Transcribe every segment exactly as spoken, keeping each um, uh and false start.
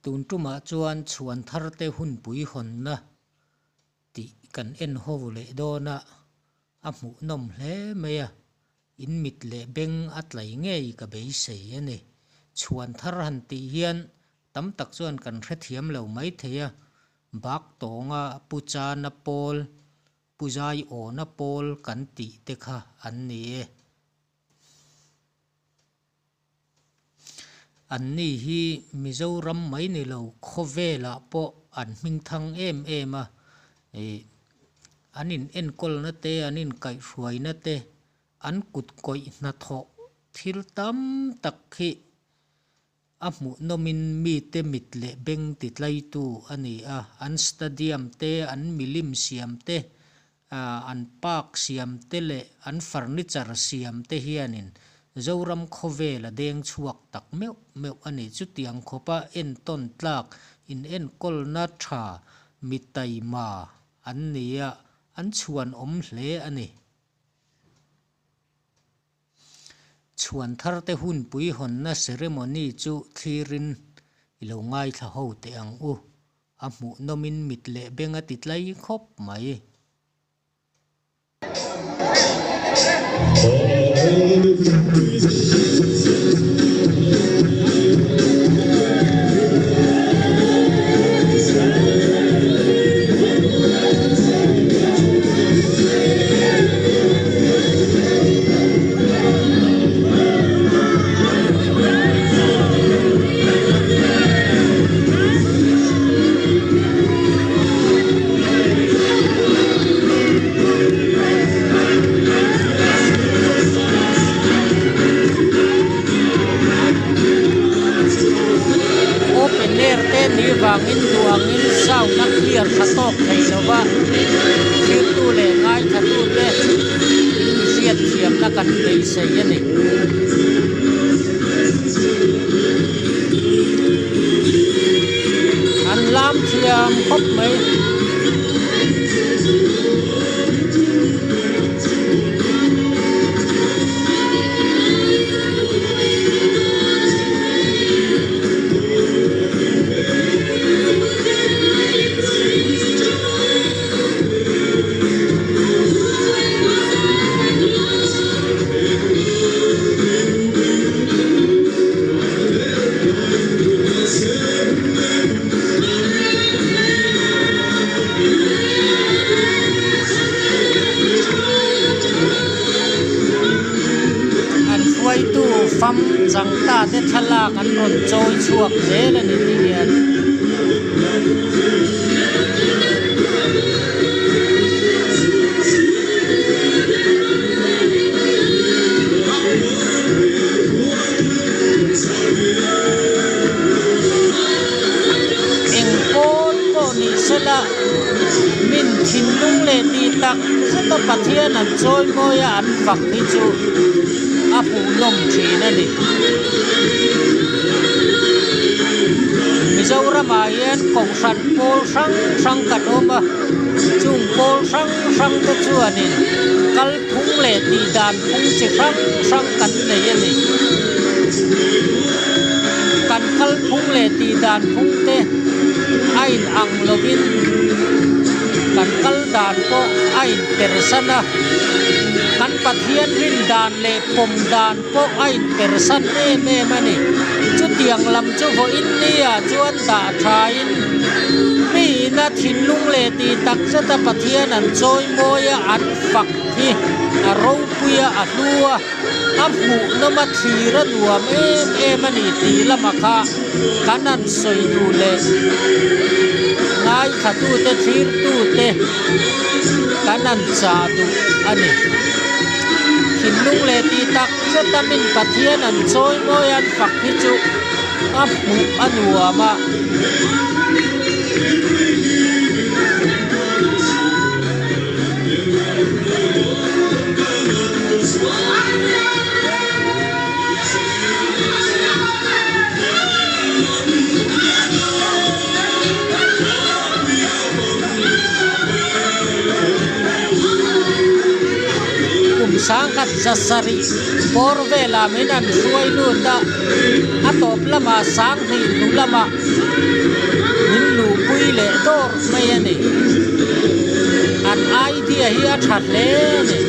Tun ṭuma chuan chhuan thar te hunpui hawnna tih kan en ho leh dawn a, a hmuh nawm hle mai a, in mit leh beng a tlai ngei ka beisei a ni. Chhuan thar han tih hian tam tak chuan kan hrethiam lo mai thei a, bak tawnga Pu Chana pawl, Pu Zaiawna pawl kan tih te kha an ni e. Anni hi Mizoram mai ni lo, khawvelah pawh an hmingthang em em a. E, an inenkawlna te, an inkaihhruaina te, an kut kawih hnathawh thil tam tak hi a hmuh nawmin mite mit leh beng titlaitu a ni a. An stadium te, an milim siam te, a, an park siam te leh an furniture siam te hianin Zoram khawvela deng chhuak tak meuh meuh a ni. Chutiang khawpa entawn tlak, inenkawlna ṭha, mi taima an ni a, an chhuanawm hle a ni. Chhuan thar te hunpui hawnna ceremony chu thlirin i lo ngaithla ho teh ang u. A hmuh nawmin mit leh beng a titlai khawp mai. Open air te ni vangin duangin sound a clear ṭha tawk thei lo va, thlirtu leh ngaithlatu te hriatthiamna kan beisei a ni. An lam thiam khawp mai. An hruaitu fam zangta te thlalak an rawn chawi chhuak zel a ni ti hian. Engpawt pawh ni sela, min thinlung leh tih tak zeta Pathian an chawimawi a, an fak hi chu a hmuh nawm ṭhin a ni. Mizoramah hian kohhran pawl hrang hrang kan awm a, chung pawl hrang hrang te chuanin kalphung leh tih dan phung chi hrang hrang kan nei a ni. Kan kalphung leh tih dan phung te a inang lovin, kan kal dan pawh a inpersan a, kan Pathian rin dan leh pawm dan pawh a inpersan em em a ni. Chutiang lam chu vawiin nia chuan dah ṭhain, mi ina thinlung leh tih tak zeta Pathian an chawimawi a, an fak hi a ropui a, a hlu a, a hmuh nawma thlir a nuam em em a ni tih lama kha kan han sawi duh leh ngaithlatu te, thlirtu te kan han chah duh a ni. Thinlung leh tih tak zeta min Pathian an chawimawi an fak hi chu a hmuh a nuam a. Kum sangkhat zasarih Bawr vela min an hruai lut a, a tawp lama sang hnih hnu lama min lupui leh dawr mai a nih. An idea hi a ṭha hle a nih.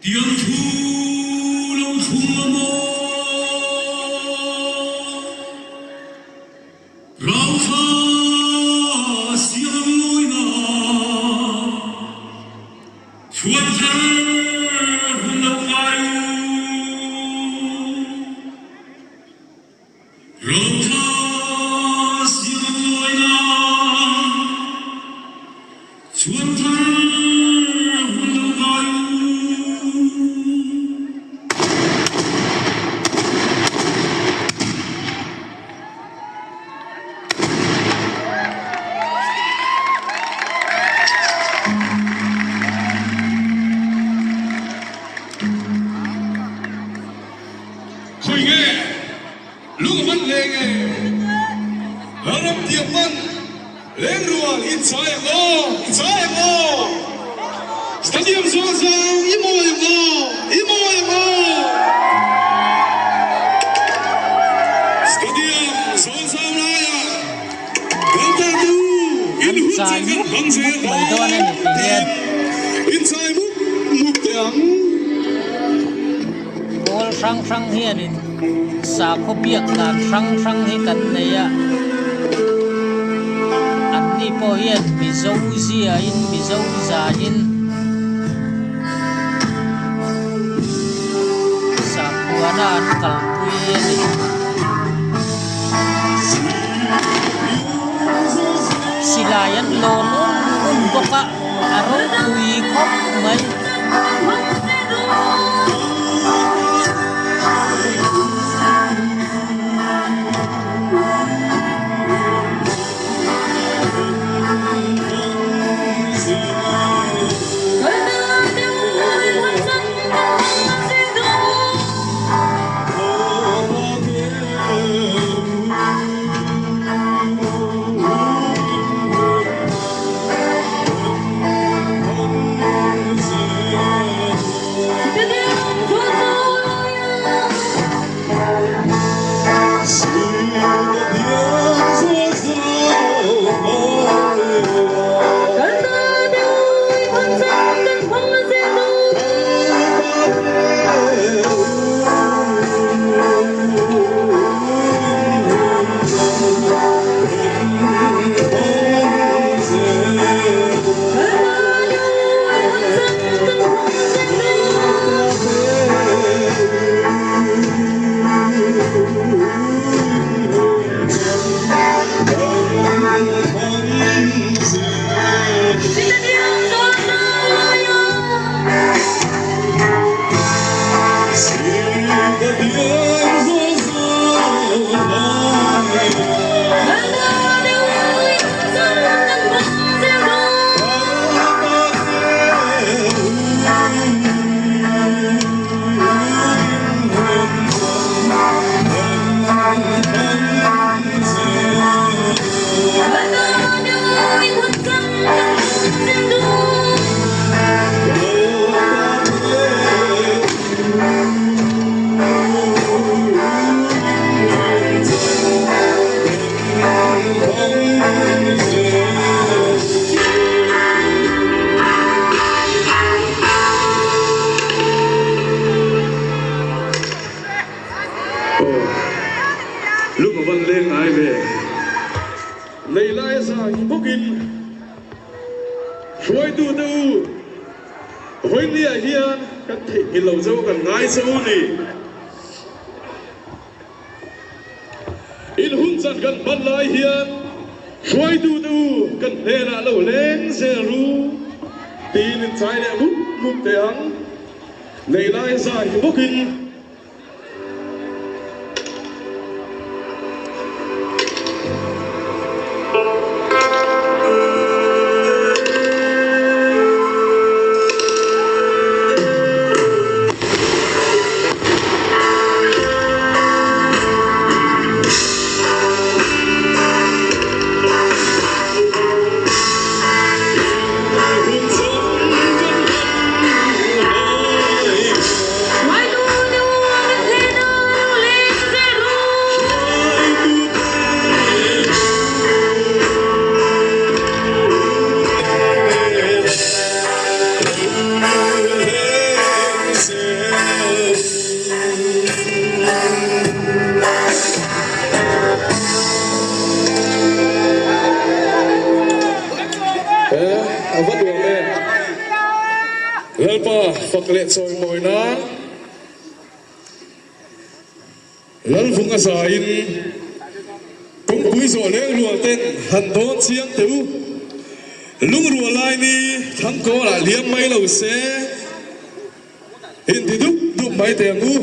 Tiang thu lo thung lo maw? Rauṭha siam lawina, chuan thar hun lo kai u. Rauṭha siam lawina, chuan thar hun lo kai u. Khawi nge? Lung hman leng e. Lalram tiang man. Leng rual, i chai ang aw, i chai ang aw. Stadium Sawlzau, i mawi ang aw, i mawi ang aw. Stadium Sawlzau laia kan ta tu, in hun chang kan hmang zel mai dawn a ni ti hian. In chai muk muk teh ang. Pawl hrang hrang hian in sakhaw biak dan hrang hrang hi kan nei a. Anni pawh hian Mizo zia in, Mizo za in, sakhuana an kalpui a ni. Silai an lawn un un bawk a, a ropui khawp mai. Lung a van leng ngai ve. Nei lai zai bawkin hruaitu te u, vawiin ni a hian kan theihnghilh lo zo kan ngai zo a ni. In hun chan kan hman lai hian hruaitu te u kan hnenah lo leng zel ru tiin in chai leh muk muk teh ang. Nei lai zai bawkin Eh, a va duang e. Lalpa fak leh chawimawina. Lalvung a zain, kawngpui zawh leng rual ten han dawn chiang teh u. Lungrual lai ni, thlang kawlah liam mai lo se. Inti dup dup mai teh ang u.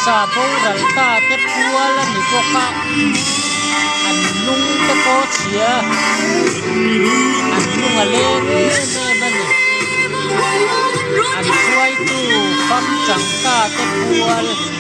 Ka boral ta te pual a ni bawk a. An nung te pawh chhia. An nung a leng em em a ni. An hruaitu fam chang ta te pual.